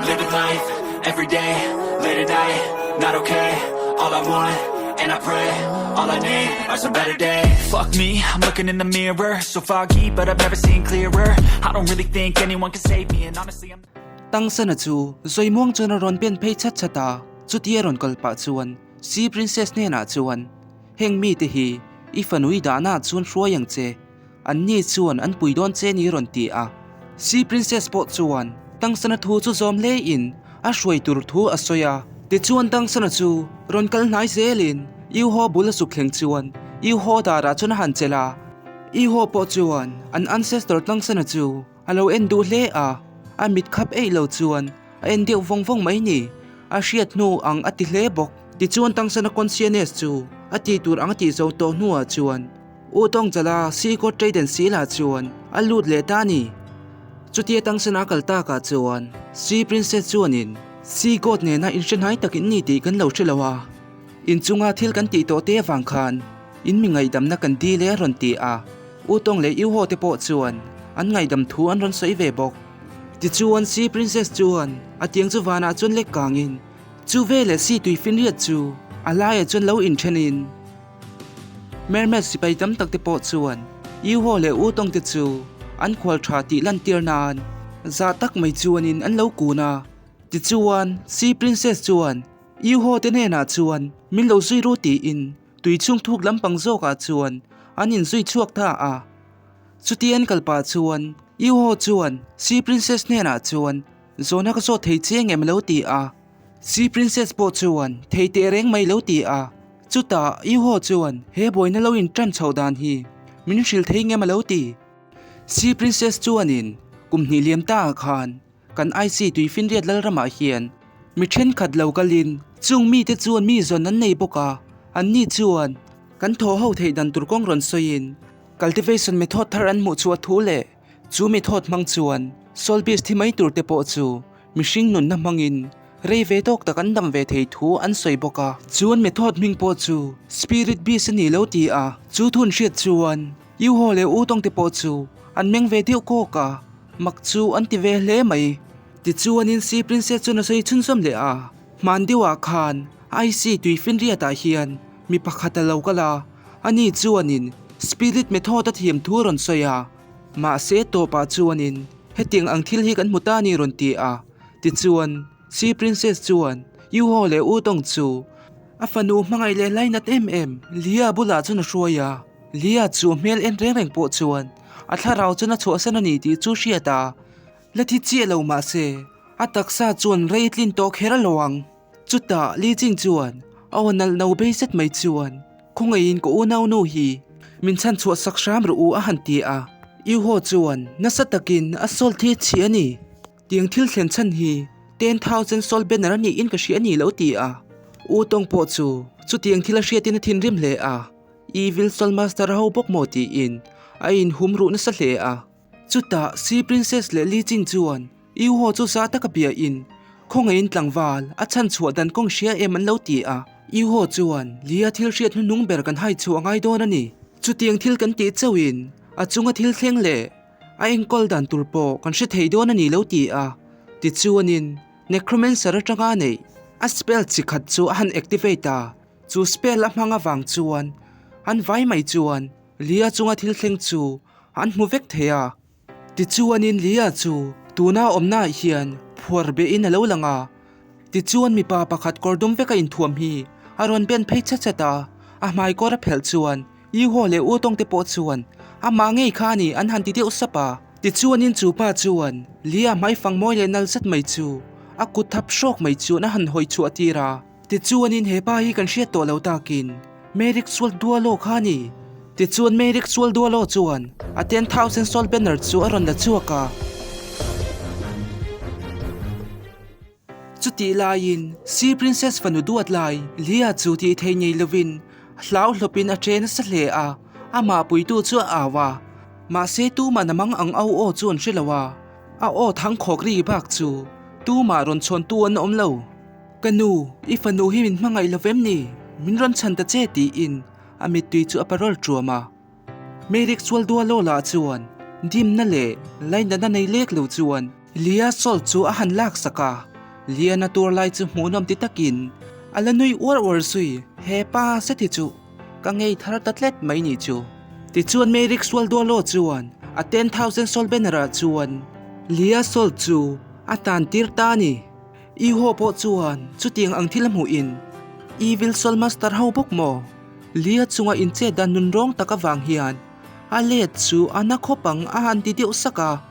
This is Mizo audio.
Living life every day, late at night, not okay. All I want, and I pray, all I need are some better days. Fuck me, I'm looking in the mirror, so foggy, but I've never seen clearer. I don't really think anyone can save me, and honestly, I'm. Tangsana chu Zawimuang chuan a rawn pen phei chat chat a, chutia rawn kal pah chuan Sea Princess hnenah chuan, Heng mite hi i fanui dahna chuan hruai ang che, An ni chuan an pui dawn che ni rawn ti a. Sea Princess pawh chuan Tangsana thu chu zawm hle in a hruai tur thu a sawi a. Tichuan Tangsana chu rawn kal hnai zel in Iuho bul a suk thleng chuan Iuho darah chuan a han chelh a. Iuho pawh chuan an ancestor Tangsana chu a lo en duh hle a, a mit khap eih lo chuan a en deuh vawng vawng mai ni. A hriat hnu ang a ti hle bawk. Tichuan Tangsana conscieness chu a tih tur ang a tih zo tawh hnuah chuan U Tawngchala Sikawt Traden Sila chuan a lut leh ta a ni. Chutia Tangsana a kal takah chuan Sea Princess chuanin Sikawt nena inhre hnai tak in ni tih kan lo hre lo a, inchunga thil kan tih tawh te avang khan in mi ngaihdamna kan dil e a rawn ti a. U Tawng leh U Ho te pawh chuan an ngaihdam thu an rawn sawi ve bawk. Tichuan Sea Princess chuan a tiang chu vanah chuan lek kangin chu veleh Sea tuifinriat chu a laiah chuan lo inthenin, Mermaid sipai tam tak te pawh chuan Yuho leh Utawng te chu an khual tha tih lantir nan zah tak mai chuanin an lo kun a. Tichuan, Sea Princess chuan Yuho te hnenah chuan min lo zui ru tiin tui chhung thuk lampang zawkah chuan an inzui chhuak ta a. Chuti an kal pah chuan Yuho chuan Sea Princess hnenah chuan zawhna ka zawt thei che ngem lo ti a. Sea Princess pawh chuan thei teh reng mai lo ti a, chutah Yuho chuan he buaina lo in tan chhoh dan hi min hrilh thei ngem a lo ti. Sea Princess chuanin kum hnih liam ta ah khan kan IC Tuifinriat Lalramah hian mi thenkhat lo kalin chung mite chuan mi zawn an nei bawk a, anni chuan kan thaw ho theih dan tur kawng rawn sawiin cultivation method thar an hmuh chhuah thu leh Chu mi thawt hmang chuan Soul Beast thi mai tur te pawh chu mihring nunna hmangin rei ve tawk tak an dam ve thei thu an sawi bawk a. Chuan mi thawt hming pawh chu Spirit Beast a ni lo ti a, chu thun hriat chuan Yuho leh U Tawng te pawh chu an meng ve deuh kawk a, mak chu an ti ve hle mai. Tichuanin Sea Princess chuan a sawi chhunzawm leh a, hman deuhah khan Icy tuifinriatah hian mi pakhat a lo kal a, ani chuanin Spirit method a thiam thu a rawn sawi a. Mahse tawpah chuanin hetiang ang thil hi kan hmu ta a ni rawn ti a, tichuan Sea Princess chuan Yuho leh U Tong chu a fanu hmangaih leh lainat em em Lia bulah chuan a hruai a, Lia chu hmel en reng reng pawh chuan a thlarau chuan a chhuahsan a ni tih chu hriat a la thi chiah lo mahse a taksa chuan rei tlin tawh kher a lo ang. Chutah Li Jing chuan a aw nalh no bei zet mai chuan, Khawngaihin ka unaunu hi min chhan chhuah sak hram rawh u a han ti a. Yuho chuan nasa takin a sawl thi chhi a ni. Tiang thil thlen chhan hi 10,000 soul banner a niin ka hria a ni lo ti a. U Tawng pawh chu chutiang thil a hriatin a thinrim hle a, Evil Soul Master a ho bawk maw tiin a inhum ruh nasa hle a. Chutah Sea Princess leh Li Jing chuan Yuho chu za taka bia in khawngaihin tlangval a chhan chhuah dan kawng hria em an lo ti a. Yuho chuan Lia thil hriat hnuhnung ber kan hai chhuah a ngai dawn a ni. Chutiang thil kan tih chauhin a chunga thil thleng leh a enkawl dan tur pawh kan hre thei dawn a ni lo ti a. Tichuanin Necromancer atanga a neih a spell chi khat chu a han activate a, chu spell a hmang avang chuan an vai mai chuan Lia chunga thil thleng chu an hmu vek thei a. Tichuanin Lia chu tuna awmnaah hian phuar behin a lo lang a. Tichuan mipa pakhat kawr dum veka inthuam hi a rawn ben phei chat chat a, a hmai kawr a phelh chuan Yuho leh U Tawng te pawh chuan amah ngei kha a ni an han ti deuh sap a. Tichuanin chu pa chuan Lia hmaifang mawi leh nal zet mai chu a kut thap hrawk mai chuan a han hawi chhuah tir a. Tichuanin he pa hi kan hriat tawh lo takin Merrick Sual Dualo kha a ni. Tichuan Merrick Sual Dualo chuan a 10,000 Soul Banner chu a rawn la chhuak a. Chutih laiin Sea Princess fanu duat lai Lia chu tih thei nei lovin hlau hlawpin a che nasa hle a, amah puitu chu a au a. Mahse tumah namang ang au aw chu an hre lo a, a aw thang khawk ri bak chu tumah rawn chhawntu an awm lo. Ka nu, i fanu hi min hmangaih lo vem ni? Min rawn chhan ta che tiin a mittui chu a parawl ṭuam a. Meirik chual dual aw lah chuan dimna leh lainatna nei lek lo chuan Lia Soul chu a han laksak a, Lia na tur lai chu hmuhnawm ti takin a la nui uar uar zui. He pa zet hi chu ka ngei thar ta tlet mai nih chu. Tichuan Meyrick Sualdualo chuan a 10,000 Soul Banner ah chuan Lia Soul chu a tan tir ta a ni. Iho pawh chuan chutiang ang thil a hmuhin Evil Soul Master ho bawk maw? Lia chunga inchet dan nunrawng tak avang hian a let chu a na khawp ang a han ti deuh sak a.